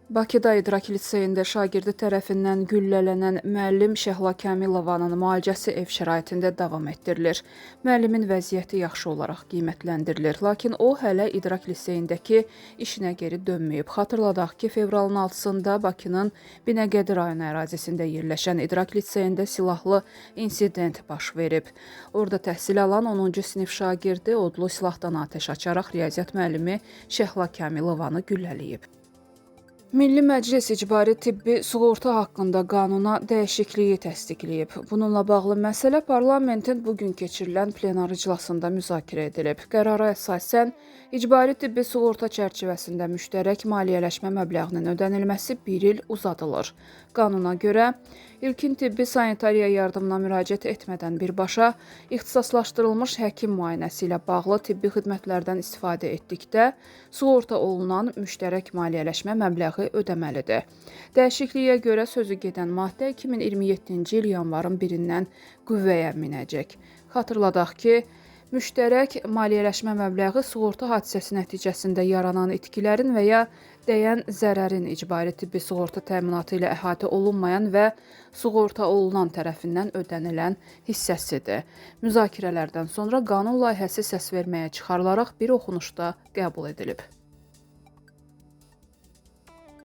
Bakıda İdrak Liseyində şagirdi tərəfindən güllələnən müəllim Şəhla Kamilovanın müalicəsi ev şəraitində davam etdirilir. Müəllimin vəziyyəti yaxşı olaraq qiymətləndirilir, lakin o hələ İdrak Liseyindəki işinə geri dönməyib. Xatırladaq ki, fevralın 6-sında Bakının Binəqədi rayonu ərazisində yerləşən İdrak Liseyində silahlı insident baş verib. Orada təhsil alan 10-cu sinif şagirdi odlu silahdan atəş açaraq riyaziyyat müəllimi Şəhla Kamilovanı güllələyib. Milli Məclis icbari tibbi sığorta haqqında qanuna dəyişikliyi təsdiqləyib. Bununla bağlı məsələ parlamentin bu gün keçirilən plenar iclasında müzakirə edilib. Qərara əsasən icbari tibbi sığorta çərçivəsində müştərək maliyyələşmə məbləğinin ödənilməsi bir il uzadılır. Qanuna görə ilkin tibbi sanitariya yardımına müraciət etmədən birbaşa ixtisaslaşdırılmış həkim müayinəsi ilə bağlı tibbi xidmətlərdən istifadə etdikdə sığorta olunan müştərək maliyyələşmə məbləği ödəməlidir. Dəyişikliyə görə sözü gedən maddə 2027-ci il yanvarın 1-dən qüvvəyə minəcək. Xatırladaq ki, müştərək maliyyələşmə məbləği sığorta hadisəsi nəticəsində yaranan itkilərin və ya dəyən zərərin icbari tibbi sığorta təminatı ilə əhatə olunmayan və sığorta olunan tərəfindən ödənilən hissəsidir. Müzakirələrdən sonra qanun layihəsi səsverməyə çıxarılaraq bir oxunuşda qəbul edilib.